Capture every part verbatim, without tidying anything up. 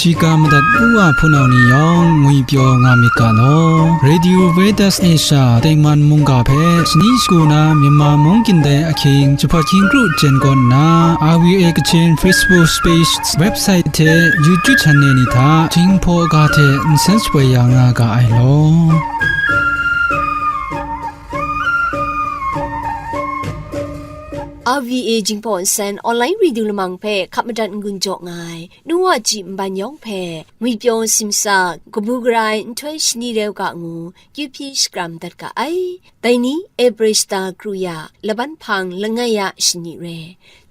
Shiga madat u wa hpunau ni yawng ngwipyaw nga myit ga law. Radio Veritas Asia tengman mungga hpe shani shagu na Myanmar mung gindai ahkying jahpawt hkying kru jen kawn nna, R V A Kachin Facebook page, website hte YouTube channel ni hta Jinghpaw ga hte nsen shapoi ya nga ga ai law. R V A Jinghpaw Nsen online radio lamang hpe hkap madat n-gun jaw nga ai, nu wa ji nban yawng hpe, ngwipyaw simsa, kabu gara ai nhtoi shani rau ga ngu, kyu hpyi shakram dat ga ai. Dai ni, April shata kru ya, laban hpang langai ya shani re,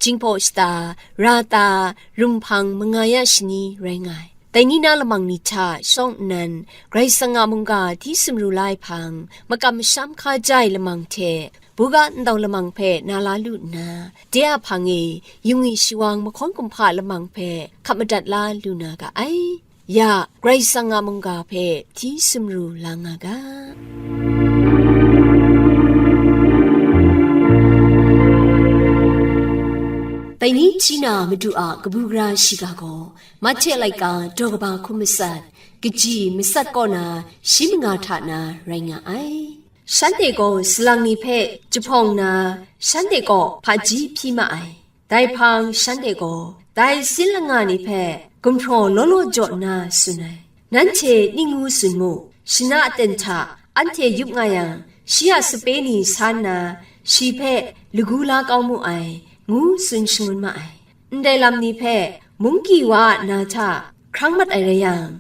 Jinghpaw shata, ra ta, rum hpang manga ya shani rai nga ai. Dai ni na lamang ni hta shawng nnan, Karai Kasang a mungga hti sumru la ai hpang, makam masham hkaja ai lamang hte, buga ndau lamang hpe na la lu nna, de a hpang e, yung i shawang mahkawn kumhpa lamang hpe hkap madat la lu na ga ai. Ya, Karai Kasang a mungga hpe hti sumru la nga ga. Dai ni hti na Madu a kabu gara shiga gaw, Mahte laika daw kaba hkum matsat, kaji matsat kaw na shi manga hta na rai nga ai. Shanhte gaw salang ni hpe jahpawng na, shanhte kaw hpaji hpyi ma ai. Dai hpang shanhte gaw dai sin langa ni hpe gumhpraw law law jaw nna tsun ai. Nanhte ning ngu tsun mu, shana aten hta anhte yup nga yang, shi a sape ni sa nna, shi hpe lagu la kau mu ai, ngu tsun shangun ma ai. Ndai lam ni hpe munggyi wa a na hta hkrang mat ai rai yang,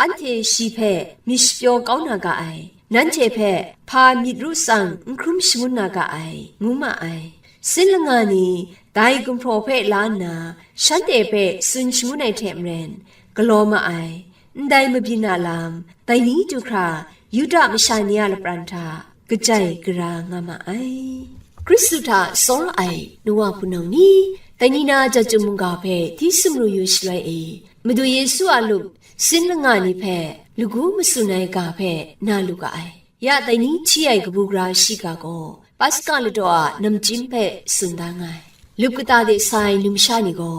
anhte shi hpe myit shapyaw kau na ga ai, nanhte hpe hpa myit ru tsang n hkrum shangun na ga ai, ngu ma ai. Sin langa ni dai gumhpraw hpe la nna, shanhte hpe tsun shangun ai hte maren, galaw ma ai. Ndai mabyin a lam, dai ni du hkra, Yuda masha ni a lapran hta, kajai gara nga ma ai. Hkristu hta tsawra ai nu wa hpunau ni, dai ni na Jahtum mungga hpe hti sumru yu shaloi e, Madu Yesu a lup sin langa ni hpe lagu matsun ai ga hpe na lu ga ai. Ya dai ni hti ai kabu gara shiga gaw, Paska ladaw a namchyim hpe tsun da nga ai. Lup kata de sa ai numsha ni gaw,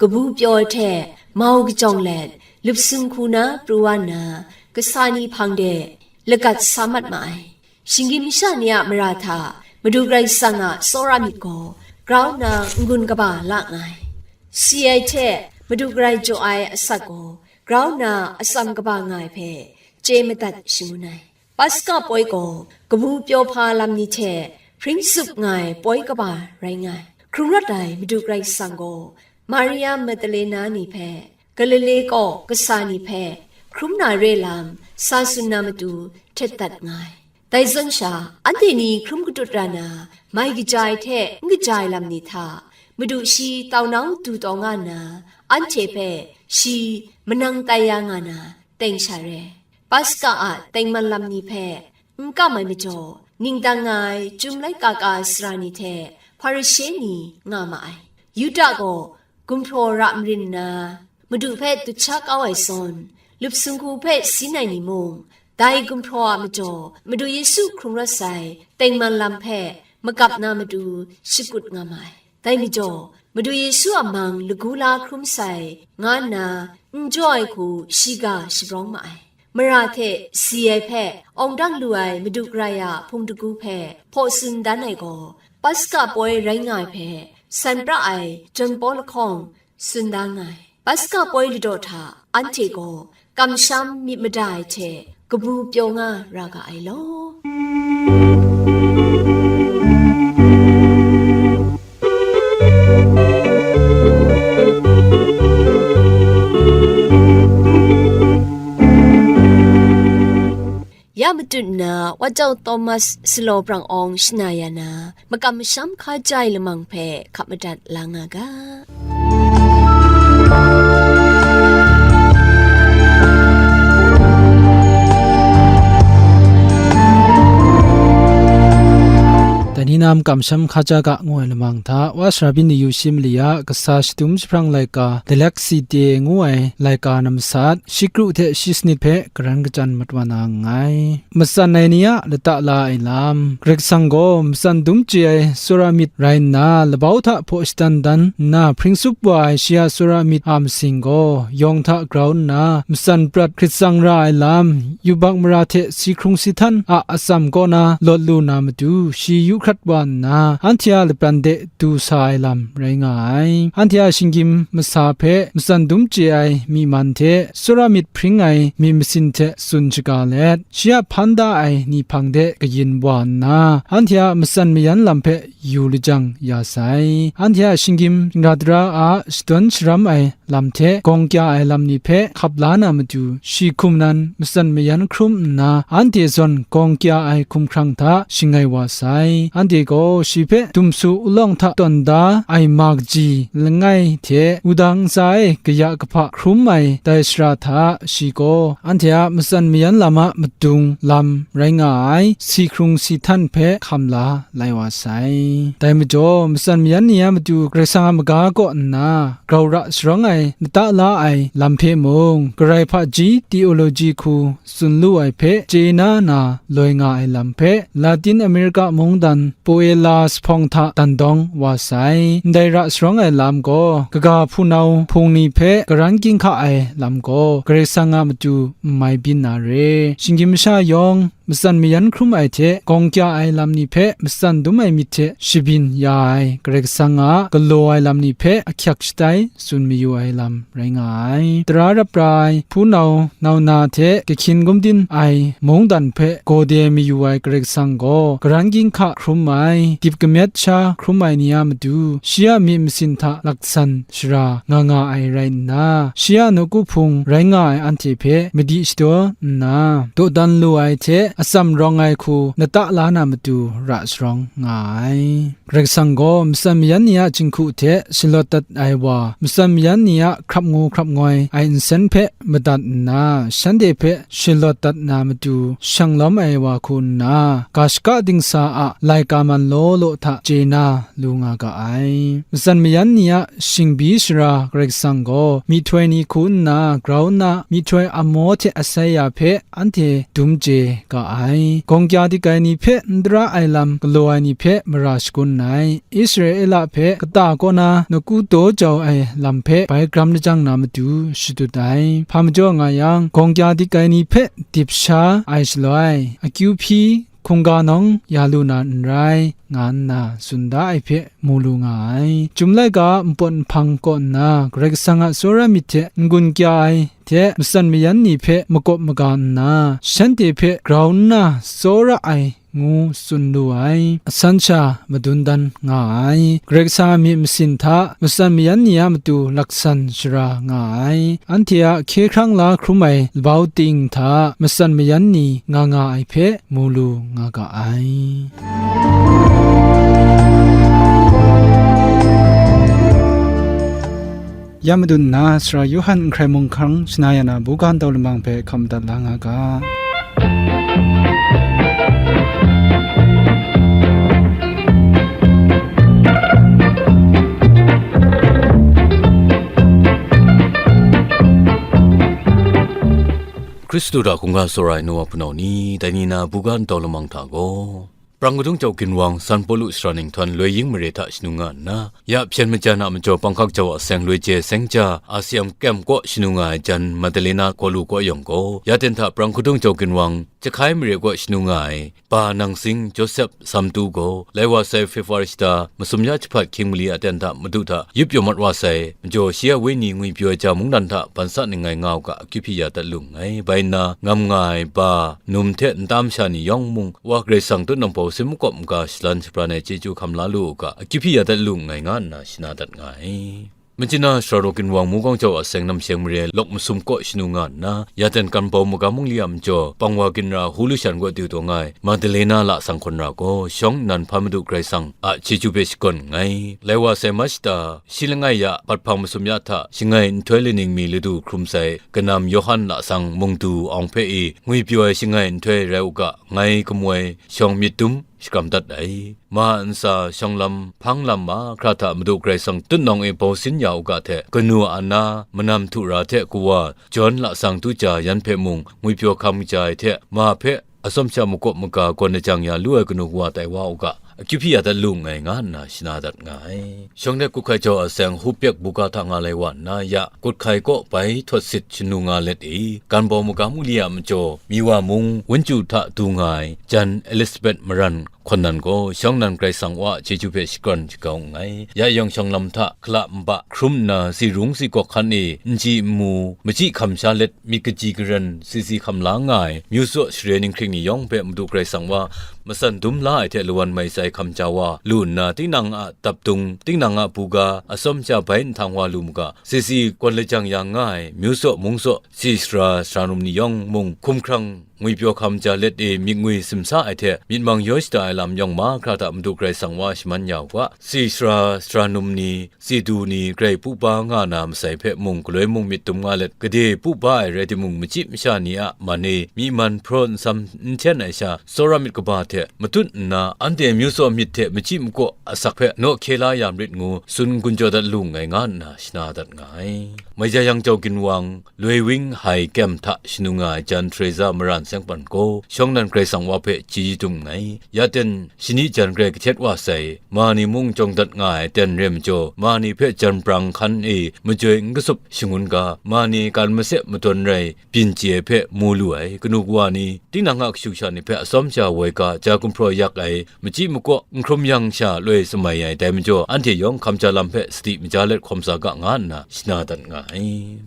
kabu pyaw hte mau kajawng let, lup sung hku na pru wa nna, kasa ni hpang de lagat sa mat ma ai. Shinggyim masha ni a mara hta Madu Karai Kasang a tsawra myit gaw grau nna n-gun kaba la nga ai. Si ai hte Madu Karai jaw ai asak gaw grau nna atsam kaba nga ai hpe chye madat shangun ai. Paska poi gaw kabu pyaw hpa lam ni hte hpring tsup nga ai poi kaba rai nga ai. Hkrung rawt ai Madu Karai Kasang gaw Maria Magdalena ni hpe, Galile kaw kasa ni hpe hkrum na re lam sa tsun na matu htet dat nga ai. Dai zawn sha, anhte ni hkrum katut ra na, mai kaja ai hte n kaja ai lam ni hta, Madu shi taunau du taw nga nna, anhte hpe shi manang tai ya nga na, teng sha re. Paska a tengman lam ni hpe n kam ai majaw, ningdang nga ai Chyum laika ka sara ni hte Hparishe ni nga ma ai. Yuda gaw gumhpraw ra marin nna, Madu hpe dut sha kau ai zawn, lup sung hku hpe sin ai ni mung, dai gumhpraw a majaw Madu Yesu hkrung rawt sai tengman lam hpe magap na matu shakut nga ma ai. Dai majaw, Madu Yesu a mang lagu la hkrum sai, nga nna n jaw ai hku shiga shabrawng ma ai. Mara hte si ai hpe awng dang lu ai Madu Karai a hpung dagu hpe hpaw tsun dan ai gaw, Paska poi rai nga ai hpe san pra ai Jan Paul lahkawng tsun da nga ai. Paska poi ladaw hta anhte gaw kamsham myit mada ai hte kabu pyaw nga ra ga ai law. Ya matut nna, Wa Jau Thomas Selaw Brang Awng shana ya na, makam masham hkaja ai lamang hpe hkap madat la nga ga. Dai ni Nam kamsham hkaja ga ngu ai lamang hta, Wa sara byin ni yu shi mali a kasa shadum jahprang laika, Dalek Site ngu ai laika na masat, shi kru hte shi sanit hpe karan kachyan mat wa na nngai. Matsan ai ni a lata la ai lam. Karai Kasang gaw matsan dum chye ai tsawra myit rai nna, labau hta hpaw shadan dan nna, hpring tsup wa ai shi a tsawra myit a masing gaw, yawng hta grau nna, matsan prat hkrit tsang ra ai lam, yubak mara hte si hkrung si htan a atsam kaw na lawt lu na matu, shi yu hkrat wa nna, anhte a lapran de du sa ai lam rai nga ai. Anhte a shinggyim masa hpe matsan dum chye ai myi man hte, tsawra myit hpring ai myit masin hte tsun shaga let, shi a hpan da ai ni hpang de kayin wa nna, anhte a matsan mayan lam hpe yu lajang ya sai. Anhte a shinggyim shingra dara a shadawn sharam ai lam hte gawng kya ai lam ni hpe hkap la na matu, shi hkum nan matsan mayan hkrum nna, anhte zawn gawng kya ai hkumhkrang hta shangai wa sai. Anhte gaw shi hpe dumsu ulawng hta tawn da ai ma kaji langai hte wudang ntsa e kaya kahpa hkrum ai dai sara hta, shi gaw anhte a matsan mayan lam a madung lam rai nga ai si hkrung si htan hpe hkam la lai wa sai. Dai majaw, matsan mayan ni a matu Karai Kasang a maga kaw nna grau ra sharawng ai lata la ai lam hpe mung, Karai hpaji teoloji hku tsun lu ai hpe chye na na loi nga ai lam hpe, Latin America mungdan Puella Spawn hta dan dawng wa sai. Ndai ra sharawng ai lam gaw, kaga hpunau hpung ni hpe karan ginhka ai lam gaw, Karai Kasang a matu n mai byin na re. Shinggyim masha yawng, matsan mayan hkrum ai hte gawng kya ai lam ni hpe matsan dum ai myit hte shabyin ya ai Karai Kasang a galaw ai lam ni hpe ahkyak shatai tsun mayu ai lam rai nga ai. Tara rap ra ai, hpunau nauna hte kahkyin gumdin ai mungdan hpe gawde mayu ai Karai Kasang gaw, karan ginhka hkrum ai, dip kamyet sha hkrum ai ni a matu, shi a myit masin hta laksan shara nga nga ai rai nna, shi a nawku hpung rai nga ai anhte hpe madi shadaw nna, dawdan lu ai hte atsam rawng ai hku lata la na matu ra sharawng nga ai. Karai Kasang gaw matsan mayan ni a jinghku hte shalawt dat ai wa, matsan mayan ni a hkrap ngu hkrap ngoi ai nsen hpe madat nna, shanhte hpe shalawt dat na matu shang lawm ai wa hku nna, ga shaka dingsa a laika man law law hta chye na lu nga ga ai. Matsan mayan ni a shingbi sara Karai Kasang gaw myihtoi ni hku nna grau nna, myihtoi amaw hte asai ya hpe anhte dum chye ga ai. Gawng kya dik ai ni hpe n tara ai lam galaw ai ni hpe mara shagun ai. Israela hpe kata kaw na nawku daw jau ai lam hpe bai gram lajang na matu shadut ai. Hpa majaw nga yang, gawng kya dik ai ni hpe dip sha ai shaloi, akyu hpyi hkungga nawng ya lu na n rai, nga nna tsun da ai hpe mu lu nga ai. Chyum laika a npawt nhpang kaw nna, Karai Kasang a tsawra myit hte n-gun kya ai hte matsan mayan ni hpe makawp maga nna, shanhte hpe grau nna tsawra ai ngu tsun lu ai, asan sha madun dan nga ai. Karai Kasang a myit masin hta matsan mayan ni a matu laksan shara nga ai. Anhte a hkye hkrang la hkrum ai labau ting hta matsan mayan ni nga nga ai hpe mu lu nga ga ai. Ya madun nna, Sara Yawhan n hkrai mung hkang shana ya na buga ntau lamang hpe hkam madat la nga ga. Hkristu hta hkungga tsawra ai nu wa hpunau ni, dai ni na buga ntau lamang hta gaw, Prang kadung jau ginwang San Pawlu sara ninghtawn loi ying mare hta shanu nga nna, ya hpyen majan a majaw panghkak jau a seng loi je seng ja a C M Kem kaw shanu nga ai jan Madalena kaw lu kaw yawng gaw, ya ten hta prang kadung jau ginwang Jahkai mare kaw shanu nga ai, Ba Nang Sing Josep Samtu gaw, lai wa sai February shata masum ya jahpat hkying mali a ten hta Madu hta yup yawm mat wa sai, majaw shi a wenyi ngwipyaw ai ja mungdan hta ban sa ning ngai nga u ga, akyu hpyi ya dat lu nngai. Bai nna, ngam nga ai ba, num hte nta masha ni yawng mung, Wa Karai Kasang tutnawng hpau sin makawp maga shalan shapran ai chyeju hkam la lu u ga, akyu hpyi ya dat lu nngai, nga nna shana dat nga ai. Machina sara raw ginwang Mungkawng jau a seng namsheng mare lawk masum kaw shanu nga nna, ya ten kan bau maga mungli a majaw, pang wa ginra hulu shan kaw diu taw nga ai Madalena lasang hkawn ra gaw, shawng nnan hpa Madu Karai Kasang a chyeju hpe shakawn nngai. Lai wa sai March shata, shi langai ya, bat hpang masum ya hta, shangai nhtoi laning mi ladu hkrum sai, kanam Yawhan lasang mungdu awng hpe i, ngwipyaw ai shangai nhtoi rai u ga, ngai gamu ai shawng myit dum, shakram dat ai. Ma ntsa shawng lam, hpang lam mahkra hta Madu Karai Kasang tutnawng e bau sin ya u ga hte, kanu Ana, manam htu ra hte kawa Jawn lasang tuja yan hpe mung ngwipyaw hkam kaja ai hte, ma hpe atsawm sha makawp maga gawn lajang ya lu ai kanu kawa tai wa u ga, akyu hpyi ya dat lu nngai, nga nna shana dat nga ai. Shawng de kut hkai jau a seng, Hupyek buga hta nga lai wa nna, ya kut hkai kaw bai htawt sit shanu nga let e, gan bau magam uli a majaw, mi wa mung wenchyu hta du nga ai, jan Elizabeth maran hkawn nan gaw, shawng nan Karai Kasang wa a chyeju hpe shakawn shakau nngai. Ya yawng shawng lam hta hkala nba hkrum nna, tsi rung tsi gawk hkan e, n chyi n mu, machyi hkam sha let, myit kaji karen, tsi tsi hkam la nga ai, myu tsaw share ninghkring ni yawng hpe Madu Karai Kasang wa matsan dum la ai hte lawan mai tsai hkam ja wa lu nna, tinang a dapdung, tinang a buga, atsawm sha bai nhtang wa lu mu ga, tsi tsi gawn lajang ya nga ai, myu tsaw mung tsaw, tsi sara, sara num ni yawng mung hkumhkrang ngwipyaw hkam ja let e, myit ngwi simsa ai hte, myit mang yaw shada ai lam yawng mahkra hta Madu Karai Kasang wa shaman ya u ga, tsi sara, sara num ni, tsi du ni, grai pu ba nga na masai hpe mung, galoi mung myit dum nga let, gade pu ba ai rai timung, machyi masha ni a man e, myi man hpraw nsam n hten ai sha, tsawra myit kaba hte matut nna, anhte myu tsaw myit hte machyi makaw asak hpe naw hkye la ya marit ngu, tsun n-gun jaw dat lu nngai, nga nna shana dat nga ai. Mai ja yang jau ginwang, Loi Wing Hai Kem hta shanu nga ai jan Teresa maran seng pan gaw, shawng nan Karai Kasang wa hpe chyeju dum nngai. Ya ten shani jan grai kahtet wa sai, ma ni mung jawng dat nga ai ten re majaw, ma ni hpe jan brang hkan e majoi n kasup shangun ga, ma ni kan mase madawn rai byin chye ai hpe mu lu ai, kanu kawa ni, tinang a kashu kasha ni hpe atsawm sha woi ga, ja gumhpraw yak ai, machyi makaw n hkrum yang sha loi samai ai, dai majaw, anhte yawng hkam ja lam hpe sadi maja let hkawm sa ga, nga nna shana dat nga ai.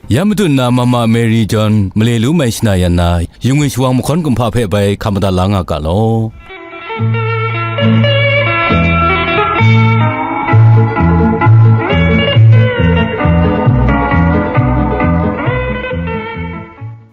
Ya matu nna Mama Mary John male lu mai shana yan na, yungwi shawang mahkawn kumhpa hpe bai hkam madat la nga ga law.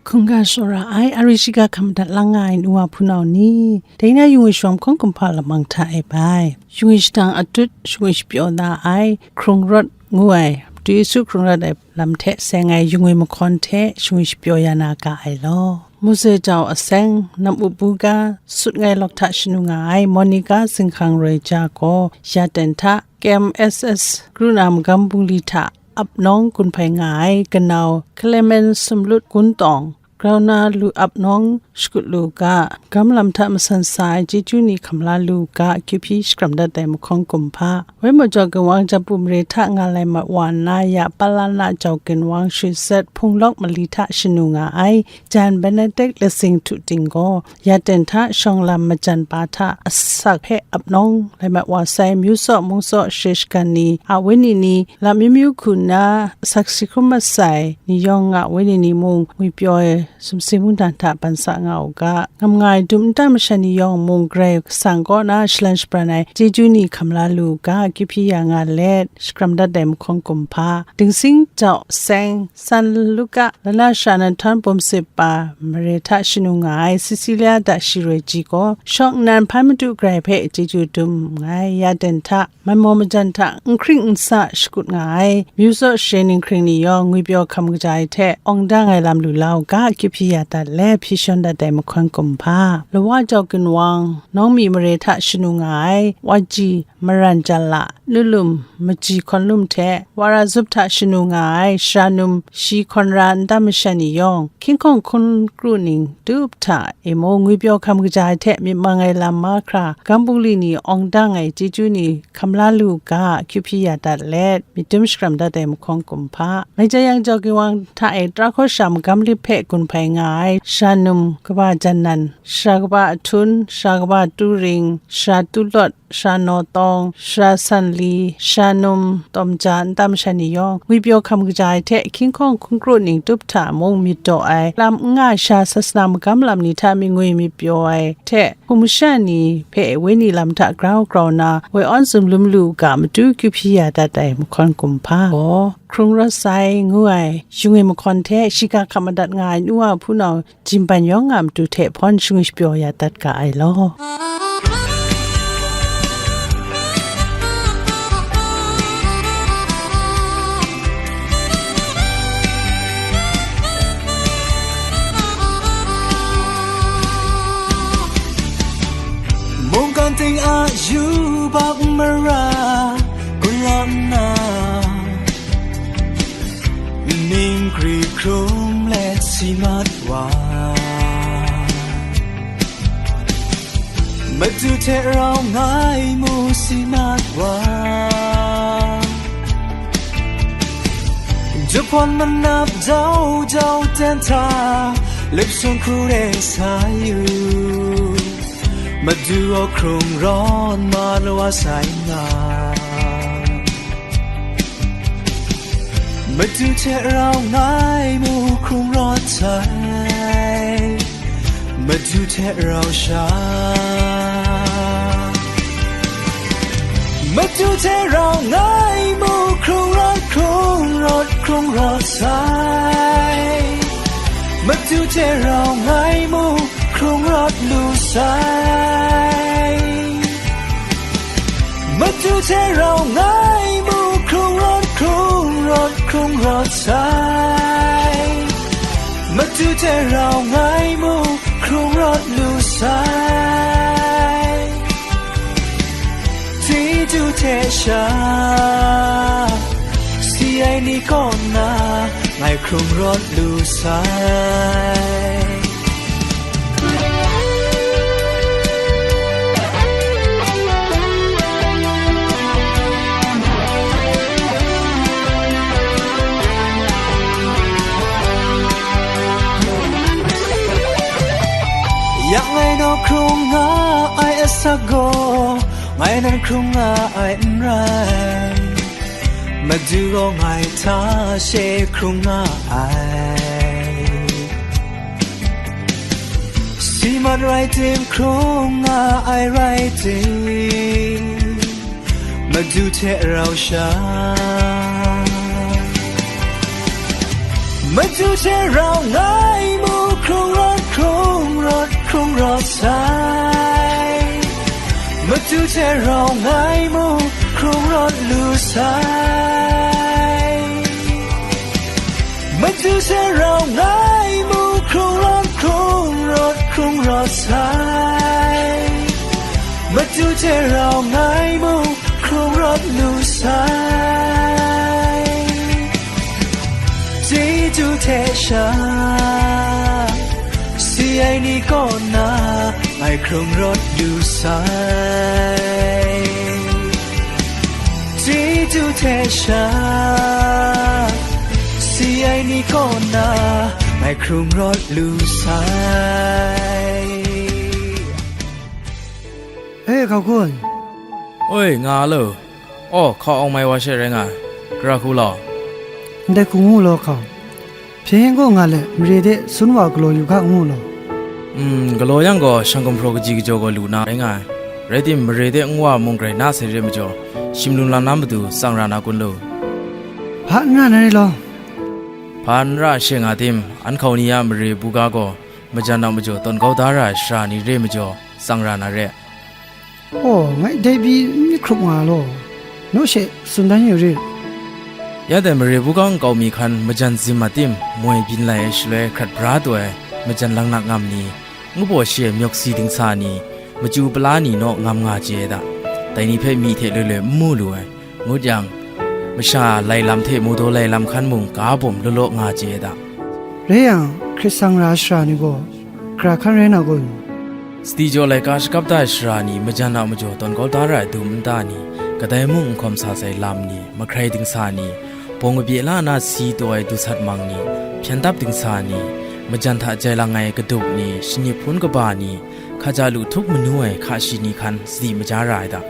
Hkungga shawra ai, ari shiga hkam madat lang nga ai nu wa hpunau ni, dai na yungwi shawang mahkawn kumhpa lamang hta e bai, yungwi shadang atut, shungwi shapyaw na ai, hkrung rawt ngu ai, Madu Yesu hkrung rawt ai lam hte seng ai yungwi mahkawn hte shungwi shapyaw ya na ga ai law. Mose jau aseng, nam up buga, sut ngai lawk hta shanu nga ai, Monica zinghkang roi ja gaw, ya ten hta, K M S S, kru na magam bungli hta, ap nawng gun hpai nga ai, kanau, Clement Sumlut Gun Tawng, grau na lu ap nawng shakut lu ga, gam lam hta masan sa ai chyeju ni hkam la lu ga, akyu hpyi shakram dat ai mahkawn kumhpa. Wai majaw ginwang Japu mare hta nga lai mat wa nna, ya Palana jau ginwang Shut Set Hpung Lawk mali hta shanu nga ai, jan Benedict Lasing Htu Ting gaw, ya ten hta shawng lam majan pa hta asak hpe ap nawng lai mat wa sai, myu tsaw mung tsaw share shagan ni a wenyi ni, lam myu myu hku nna asak si hkrum masai ni yawng a wenyi ni mung ngwipyaw ai sumsing mungdan hta ban sa nga u ga, ngam nga ai dum nta masha ni yawng mung Karai Kasang kaw na shalan shabran ai chyeju ni hkam la lu u ga, akyu hpyi ya nga let, shakram dat ai mahkawn kumhpa, Dingsing Jau Seng, San Luka, Lana Sha Nan Htawn Bum Sip Pa, mare hta shanu nga ai Cecilia Dashi Roi Ji gaw, shawng nnan hpan madu Karai hpe chyeju dum nngai, ya ten hta, manmaw majan hta, n hkring n sa shakut nga ai, myu tsaw share ninghkring ni yawng ngwipyaw hkam kaja ai hte, awng dang ai lam lu la u ga, akyu hpyi ya dat let, hpyi shawn dat ai mahkawn kumhpa, Lawa Jau Ginwang, Nawng Mi mare hta shanu nga ai, Wa Ji, Maran Jala, Lulum, Maji Hkawn Lum hte, Wara Zup hta shanu nga ai, Shara Num, Shi Hkawn Ra Nta Masha ni yawng, hkying hkawng hkun kru ning tup hta, e mung, ngwipyaw hkam kaja ai hte myit mang ai lam mahkra, gam bungli ni awng dang ai chyeju ni hkam la lu ga, akyu hpyi ya dat let, myit dum shakram dat ai mahkawn kumhpa. Mai ja yang jau ginwang hta e, tara hkaw sha magam lip hpe gun hpai nga ai, Shara Num, Kaba Jan Nan, Shara Kaba Ahtun, Shara Kaba Tu Ring, Shara Tu Lawt, Shara Naw Tawng, Shara San Li, Shara Num, Tawm Ja, Nta Masha ni yawng, ngwipyaw hkam kaja ai hte, hkying hkawng hkun kru ning tup hta mung myit daw ai, lam n nga sha sasana magam lam ni hta myit ngwi myit pyaw ai hte, hkum masha ni hpe wenyi lam hta grau grau na, woi awn tsun lum lu u ga, matu akyu hpyi ya dat ai mahkawn kumhpa gaw, hkrung rawt sai ngu ai, shungwi mahkawn hte shiga hkam madat nga ai nu wa hpunau, jimban yawng a matu hte hpawn shungwi shapyaw ya dat ga ai law. Mara gula nna, ning gri hkrum let si mat wa. Madu hte rau ngai mu si mat wa. Jahpawn manap jau jau ten hta, lip sung hku re sa yu. Madu gaw hkrung rawt ma lawa sai nga. Madu hte rau ngai mu hkrung rawt sai, Madu hte rau sha. Madu hte rau ngai mu hkrung rawt, hkrung rawt, hkrung rawt sai. Madu hte rau ngai mu hkrung rawt lu sai. Madu hte rau ngai mu hkrung rawt, hkrung rawt, hkrung rawt sai. Madu hte rau ngai mu hkrung rawt lu sai. Chyeju hte sha si ai ni kaw na ngai hkrung rawt lu sai. Yak ngai naw hkrung nga ai asak gaw, ngai nan hkrung nga ai n rai. Madu gaw ngai hta she hkrung nga ai. Si mat rai tim, hkrung nga ai rai tim, Madu hte rau sha. Madu hte rau ngai mu hkrung rawt, hkrung rawt, hkrung rawt sai. Madu hte rau ngai mu hkrung rawt lu sai. Madu hte rau ngai mu hkrung rawt, hkrung rawt, hkrung rawt sai. Madu hte rau ngai mu hkrung rawt lu sai. Chyeju hte sha si ai ni kaw na ngai hkrung rawt lu sai. Chyeju hte sha si ai ni kaw na ngai hkrung rawt lu sai. E, hkau kun. Oi, nga lo. Aw, hkau awng mai wa she rai nga ai. Gara hku law. Ndai hku ngu law hkau. Hpyen yen kaw nga let, mare de sun wa galaw yu ga ngu law. Mm, galaw yang gaw, shang gumhpraw kaji kajaw gaw lu na rai nga ai. Rai tim, mare de nwa mung grai na sai re majaw, shim lung lang na matu tsang ra na kun lu? Hpa n ra na re law. Hpa n ra she nga tim, an hkau ni a mare buga gaw, majan a majaw tawn kau da ra ai sara ni re majaw, tsang ra na re. Aw, ngai dai pyi n myit hkrup nga law, naw she tsun dan yu rit. Ya dai mare buga nkau mi hkan majan zim a tim moi byin lai ai shaloi hkrat bra taw ai majan langnak ngam ni, ngu baw shi ai myawk si dingsa ni, machyu pala ni naw ngam nga chye ai da, dai ni hpe myi hte loi loi n mu lu ai, ngut yang, masha lai lam hte mawdaw lai lam hkan mung ga bawm law law nga chye ai da. Rai yang, hkrit sang ra ai sara ni gaw, gara hkan rai na kun? Sadi jaw laika shakap da ai sara ni, majan a majaw tawn kau da ra ai dum nta ni, kadai mung n hkawm sa sai lam ni, mahkrai dingsa ni, bawng kabye la na si taw ai dusat mang ni, hpyen dap dingsa ni, majan hta jai lang ai kadup ni, shani hpun kaba ni, hkaja lu htup manu ai hka shi ni hkan sadi maja ra ai da.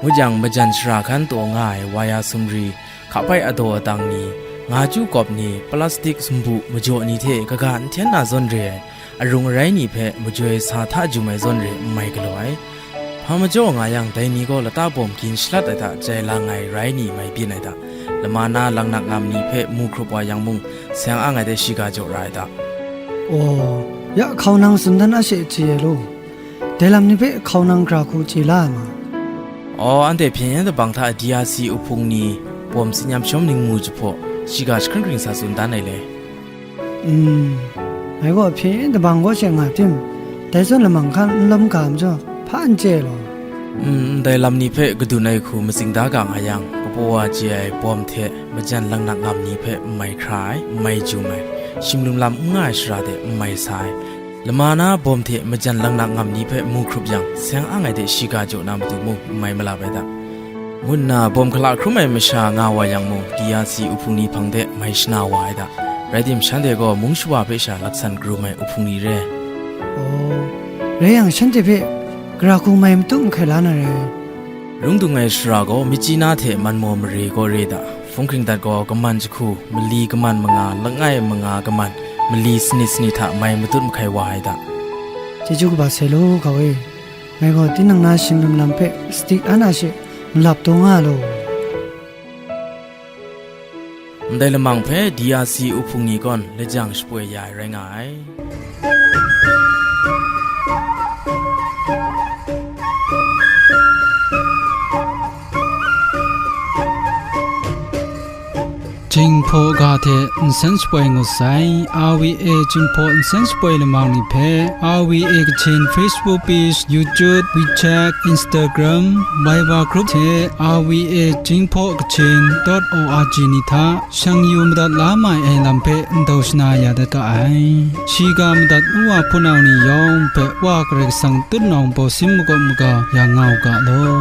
Ngut yang, majan sara hkan taw nga ai waya sumri, hkapai adaw adang ni, nga chyu kawp ni, plastik sumbu majaw ni hte kaga n hten na zawn re ai, arung arai ni hpe majoi sa hta jum ai zawn re n mai galaw ai. Hpa majaw nga yang, dai ni gaw lata bawm gin shalat ai hta jai lang ai rai ni mai byin ai da, lama na langnak ngam ni hpe mu hkrup wa yang mung, seng ang ai dai shiga jaw ra ai da. Aw, ya hkau nang tsun dan a she chye ai law. Dai lam ni hpe hkau nang gara hku chye la ai ma? Aw, anhte hpyen yen dabang hta D R C uhpung ni, bawm tsin yam shawm ningmu jahpaw, shiga jahkring kring sa tsun dan ai le. Mm, ngai gaw hpyen yen dabang kaw she nga tim, dai zawn lamang hkan n lawm ga majaw, hpa n chye ai law. Ndai lam ni hpe kadun ai hku matsing da ga nga yang, kapaw wa chye ai bawm hte majan laknak ngam ni hpe n mai hkra ai, n mai jum ai, shimlum lam n nga ai shara de n mai sa ai, lama na bawm hte majan laknak ngam ni hpe mu hkrup yang, seng ang ai de shiga jaw na matu mung n mai malap ai da, ngu nna bawm hkala hkrum ai masha nga wa yang mung, D R C uhpung ni hpang de mai shana wa ai da. Rai tim, shanhte gaw mung shawa hpe sha laksan karum ai uhpung ni re. Aw, rai yang, shanhte hpe gara hku mai matut mahkai la na re. Rung dung ai shara gaw myitkyina hte man maw mare gaw re da, hpung hkring dat gaw kaman jahku, mali kaman manga, langai manga kaman, mali sanit sanit hta mai matut mahkai wa ai da. Chyeju kaba sai law, hkau e. Ngai gaw tinang na shimlum lam hpe sadik an a she, malap taw nga law. Ndai lamang hpe D R C uhpung ni gawn lajang shapoi ya ai rai nga ai. Jinghpaw ga hte nsen shapoi ngut sai. R V A Jinghpaw nsen shapoi lamang ni hpe R V A Kachin Facebook page, YouTube, WeChat, Instagram, Viber group hte R V A Jinghpaw Kachin dot O R G ni hta shang yu madat la mai ai lam hpe ndau shana ya dat ga ai. Shiga madat u wa hpunau ni yawng hpe Wa Karai Kasang tutnawng bawsin makawp maga ya nga u ga law.